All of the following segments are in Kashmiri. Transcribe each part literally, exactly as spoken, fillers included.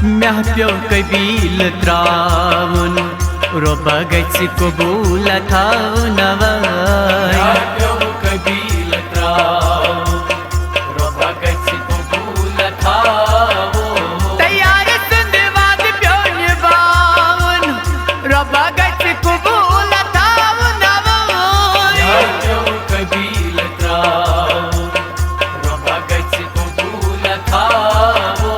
مےٚ پیوٚو قبیٖلہٕ ترٛاوُن، رۄبا گژھِ قبوٗل تھاوُن اوے۔ مےٚ پیوٚو قبیٖلہٕ ترٛاوُن، رۄبا گژھِ قبوٗل تھاوُن۔ تیارٕ سٕنٛدِ وعدٕ پیوٚو نِباوُن، رۄبا گژھِ قبوٗل تھاوُن اوے۔ مےٚ پیوٚو قبیٖلہٕ ترٛاوُن، رۄبا گژھِ قبوٗل تھاوُن۔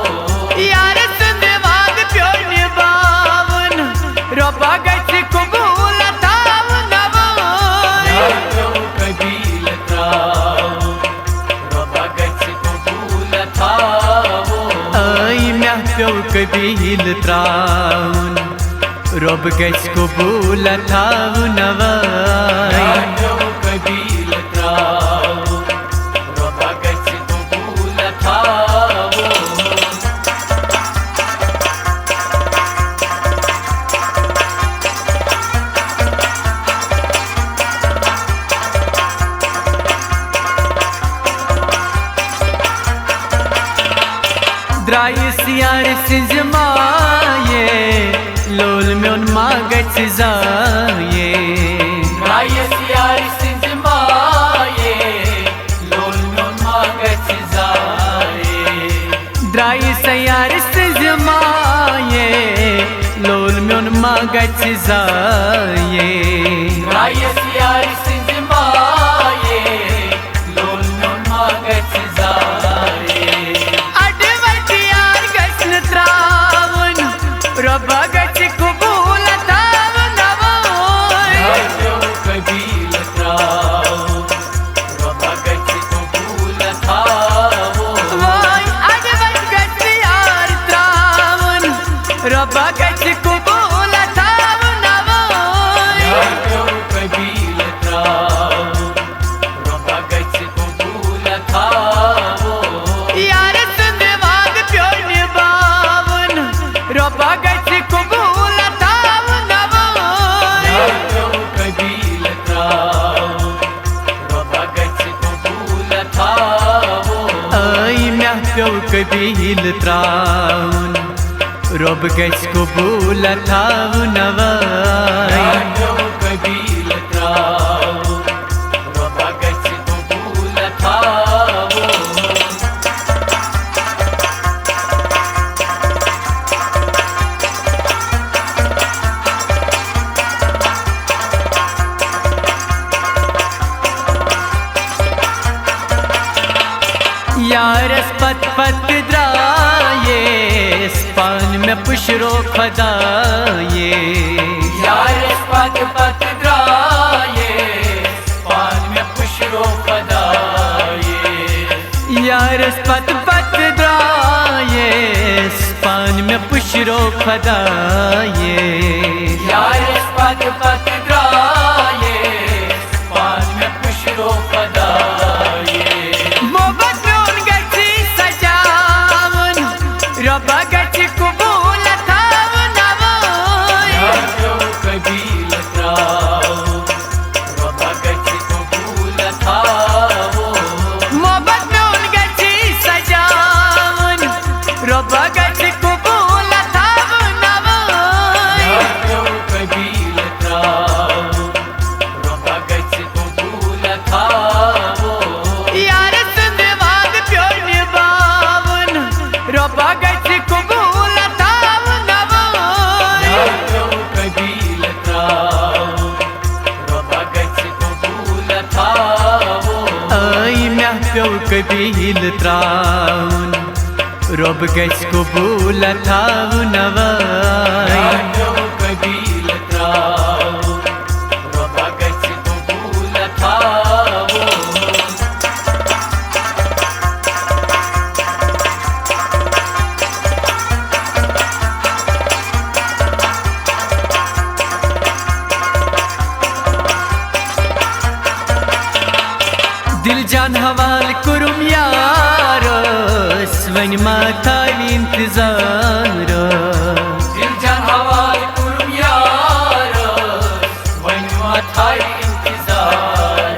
یارٕ سٕنٛدِ وعدٕ پیوٚو نِباوُن، رۄبا گژھِ قبوٗل تھاوُن اوے۔ مےٚ پیوٚو قبیٖلہٕ ترٛاوُن، رۄبا گژھِ قبوٗل تھاوُن۔ ٲے، مےٚ پیوٚو قبیٖلہٕ ترٛاوُن، رۄب گژھِ قبوٗل تھاوُن اوے۔ مےٚ پیوٚو قبیٖلہٕ ترٛاوُن، رۄبا گژھِ قبوٗل تھاوُن۔ درٛایس یارٕ سٕنٛزِ مایہِ، لول میون ما گژھِ ضایہِ۔ درٛایس یارٕ سٕنٛزِ مایہِ، لول میون ما گژھِ ضایہِ۔ درٛایس یارٕ سٕنٛزِ مایہِ، لول میون ما گژھِ ضایہِ۔ درٛایس یارٕ سٕنٛزِ مایہِ، لول میون ما گژھِ ضایہِ۔ اَڈٕ وَٹہِ یار گژھِ نہٕ ترٛاوُن، رۄبا گژھِ قبوٗل تھاوُن اوے۔ مےٚ پیوٚو قبیٖلہٕ ترٛاوُن، رۄبا گژھِ قبوٗل تھاوُن۔ وٲے، اَڈٕ وَٹہِ گژھِ نہٕ یار ترٛاوُن، رۄبا گژھِ قبوٗل تھاوُن اوے۔ مےٚ پیوٚو قبیٖلہٕ ترٛاوُن، رۄبا گژھِ قبوٗل تھاوُن۔ یارٕ سٕنٛدِ وعدٕ پیوٚو نِباوُن، رۄبا گژھِ قبوٗل تھاوُن اوے۔ مےٚ پیوٚو قبیٖلہٕ ترٛاوُن، رۄبا گژھِ قبوٗل تھاوُن۔ ٲے، مےٚ پیوٚو قبیٖلہٕ ترٛاوُن، رۄب گژھِ قبوٗل تھاوُن اوے۔ مےٚ پیوٚو قبیٖلہٕ ترٛاوُن، رۄبا گژھِ قبوٗل تھاوُن۔ یارس پتہٕ پتہٕ درٛایس، پان مےٚ پُشرو خۄدایے۔ یارس پتہٕ پتہٕ درٛایس، پان مےٚ پُشرو خۄدایے۔ یارس پتہٕ پتہٕ درٛایس، پان مےٚ پُشرو خۄدایے۔ یارس پتہٕ پتہٕ درٛایس، پان مےٚ پُشرو خۄدایے۔ محبت میون گژھِ سجاوُن، رۄبا گژھِ قبوٗل تھاوُن اوے۔ مےٚ پیوٚو قبیٖلہٕ ترٛاوُن، رۄبا گژھِ قبوٗل تھاوُن۔ محبت میون گژھِ سجاوُن، رۄبا گژھِ قبوٗل تھاوُن اوے۔ مےٚ پیوٚو قبیٖلہٕ ترٛاوُن، رۄبا گژھِ قبوٗل تھاوُن۔ یارٕ سٕنٛدِ وعدٕ پیوٚو نِباوُن، رۄبا گژھِ قبوٗل تھاوُن اوے۔ مےٚ پیوٚو قبیٖلہٕ ترٛاوُن، رۄبا گژھِ قبوٗل تھاوُن۔ ٲے، مےٚ پیوٚو قبیٖلہٕ ترٛاوُن، رۄب گژھِ قبوٗل تھاوُن اوے۔ مےٚ پیوٚو قبیٖلہٕ ترٛاوُن، رۄبا گژھِ قبوٗل تھاوُن۔ دِل جان حوال کوٚرُم یارس، وۄنۍ ما تھاوِ انتظار۔ دِل جان حوال کوٚرُم یارس، وۄنۍ ما تھاوِ انتظار۔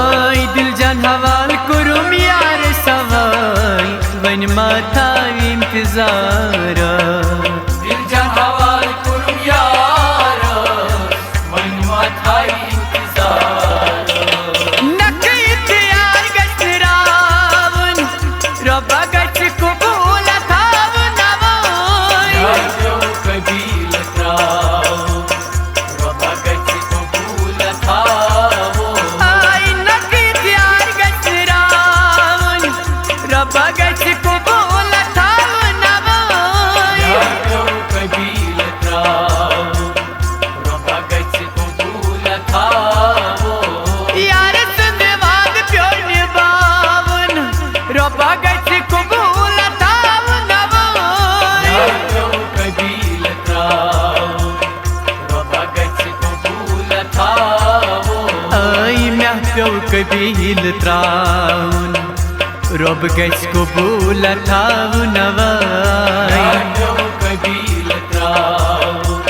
آے دِل جان حوال کوٚرُم یارس اوے، وۄنۍ ما تھاوِ انتظار۔ قبیٖل ترٛاوُن، رۄب گژھِ قبوٗل تھاوُن اَوَے۔ قبیٖل ترٛاوُن،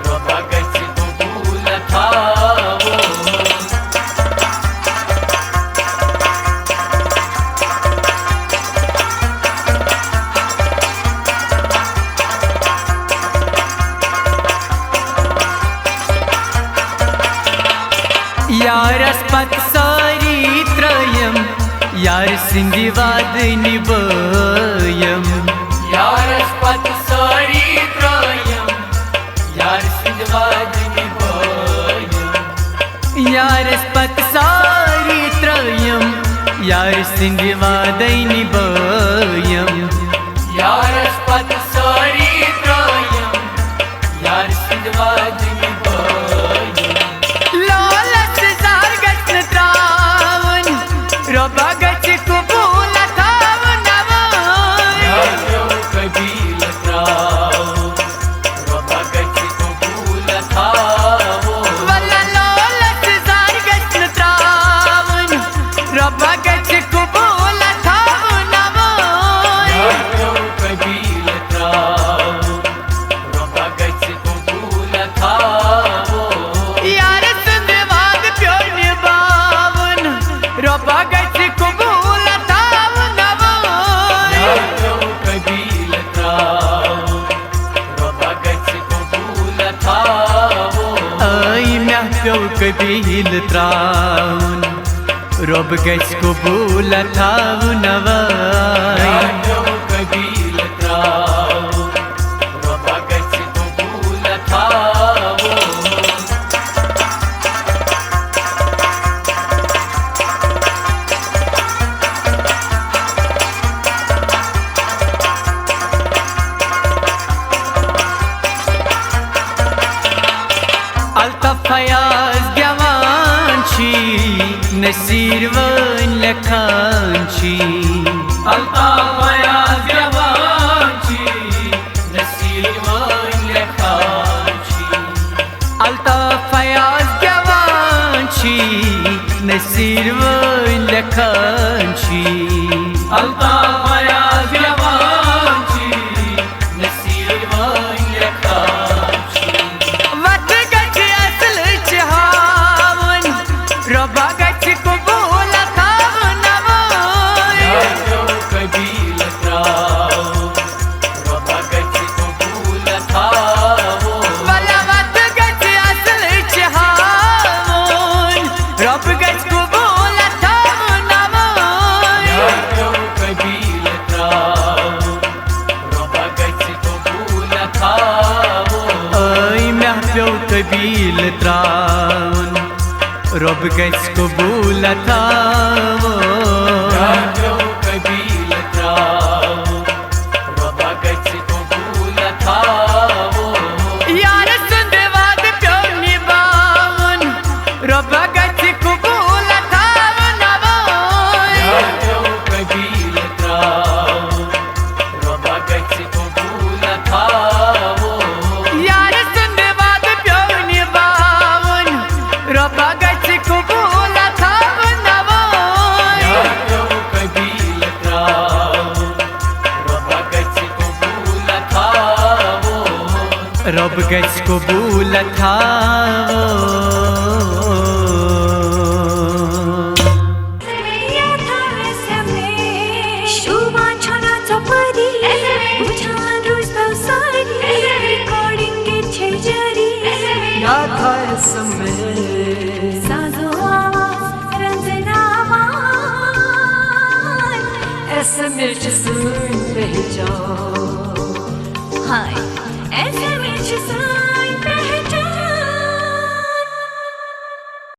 رۄب گژھِ قبوٗل تھاوُن۔ یارس پتہٕ سٲری ترٲیم، یار سٕنٛدِ وعدٕ نِبٲیم۔ یارس پتہٕ سٲری ترٲیم، یار سٕنٛدِ وعدٕ نِبٲیم۔ یارس پتہٕ سٲری ترٲیم، یار سٕنٛدِ وعدٕ نِبٲیم۔ یارس پتہٕ سٲری ترٲیم، یار سٕنٛدِ وعدٕ نِبٲیِو۔ لولس زار گژھِ نہٕ ترٛاوُن، رۄبا گژھِ قبوٗل تھاوُن اَوَے۔ یار پیوٚو قبیٖل ترٛاوُن، رۄبا گژھِ قبوٗل تھاوُن۔ وَلہ لولس زار گژھِ نہٕ ترٛاوُن، رۄبا گژھِ قبوٗل تھاوُن اَوَے۔ یار پیوٚو قبیٖل ترٛاوُن، رۄبا گژھِ قبوٗل تھاوُن۔ یار سٕنٛدِ وعدٕ پیوٚو نِباوُن، رۄبا گژھِ قبوٗل تھاوُن اَوَے۔ یار پیوٚو قبیٖل ترٛاوُن، رۄبا گژھِ قبوٗل تھاوُن۔ ٲے مےٚ پیوٚو قبیٖل ترٛاوُن، رۄب گژھِ قبوٗل تھاوُن اَوَے۔ یار پیوٚو قبیٖل ترٛاوُن، رۄبا گژھِ قبوٗل تھاوُن۔ الطاف فیاض گٮ۪وان چھی، نصیٖر وٲنۍ لیکھان چھی۔ الطاف فیاض گٮ۪وان چھی، نصیٖر وٲنۍ لیکھان چھی۔ الطاف فیاض گٮ۪وان چھی، نصیٖر وٲنۍ لیکھان چھی۔ الطاف فیاض گٮ۪وان چھی، نصیٖر وٲنۍ لیکھان چھی۔ وَتھ گژھِ اَصلٕچ ہاوُن، رۄبا گژھِ قبوٗل تھاوُن اَوَے۔ یار پیوٚو قبیٖل ترٛاوُن، رۄبا گژھِ قبوٗل تھاوُن۔ وَلہ وَتھ گژھِ اَصلٕچ ہاوُن، رۄب گژھِ قبوٗل تھاوُن اَوَے۔ یار پیوٚو قبیٖل ترٛاوُن، رۄبا گژھِ قبوٗل تھاوُن۔ ٲے مےٚ پیوٚو قبیٖل ترٛاوُن، رۄب گژھِ قبوٗل تھاوُن۔ یار پیوٚو قبیٖل ترٛاوُن، رۄبا گژھِ قبوٗل تھاوُن۔ یار سُنٛد وعدٕ پیوٚو نِباوُن، رۄبا گژھِ قبوٗل تھاوُن اَوَے۔ یار پیوٚو قبیٖل ترٛاوُن، رۄبا گژھِ قبوٗل تھاوُن۔ یار سُنٛد وعدٕ پیوٚو نِباوُن، رۄبا گژھِ قبوٗل تھاوُن اَوَے۔ یار پیوٚو قبیٖل ترٛاوُن، رۄبا گژھِ قبوٗل تھاوُن۔ رۄب گژھِ قبوٗل تھاوُن۔ شوٗبان چھنا ژۄپٲری، وٕچھان روٗزۍ تو سٲری، ریکارڈنگ ییٚتہِ چھے جٲری۔ یاد تھاو ایس ایم ایچ۔ سازو آواز رنزناوان۔ ایس ایم ایچ چھِ سٲنۍ پہچان۔ ہاے، ایس ایم ایچ چھِ سٲنۍ